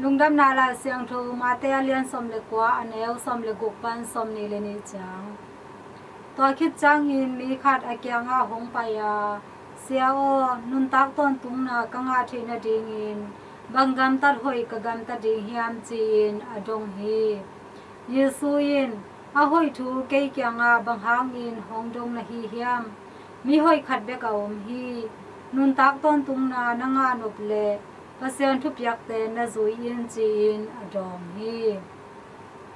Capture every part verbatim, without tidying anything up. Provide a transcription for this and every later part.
Lungdamna Lai Siangtho Mate a lian sawm le kua, a neu sawm le guk pan sawm nih le nih ciang. Tua khit ciangin mi khat a kiangah hong pai a, "Sia aw, nuntak tawntungna ka ngah theih nadingin bang gamtat hoih ka gamta ding hiam?" ci-in a dong hi. Jesu in, "A hoih thu kei kiangah bang hangin hong dong na hi hiam? Mi hoih khat bek a om hi. Nuntak tawntungna na ngah nop leh Pasian thupiakte na zui in," ci-in a dawng hi.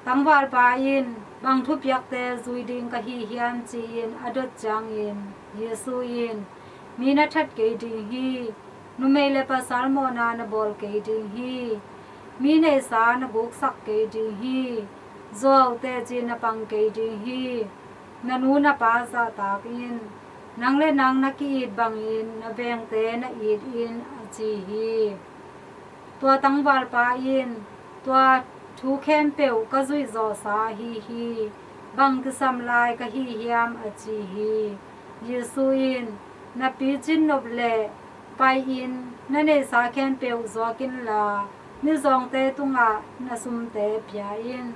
Tangvalpa in, "Bang thupiakte zui ding ka hi hiam?" ci-in a dot ciangin Jesu in, "Mi na that kei ding hi. Numei le pasal mawhna na bawl kei ding hi. Mi neihsa na guksak kei ding hi. Zuau teci na pang kei ding hi. Na nu na pa zahtak in. Nang le nang na ki-it bangin na vengte na it in," a ci hi. Tua tangvalpa in, "Tua thu khempeuh ka zuih zawhsa ahi hi. Bang kisam lai ka hi hiam?" a ci hi. Jesu in, "Na picin nop leh pai-in na neihsa khempeuh zuak inla, mizawngte tungah na sumte pia in.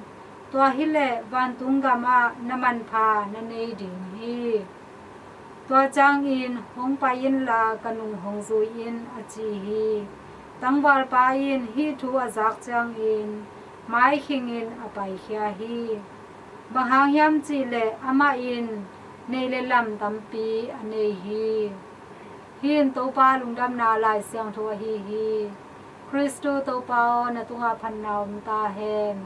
Tua hileh vantung gamah na manpha na nei ding hi. Tua ciangin hong pai inla ka nung hong zui in," a ci hi. Tangvalpa in hih thu a zak ciangin maikhingin a paikhia hi. Bang hang hiam cihleh amah in neih le lamh tampi a nei hi. Hih in Topa Lungdamna Lai Siangtho ahi hi. Khristu Topa aw, na tungah phatna om ta hen.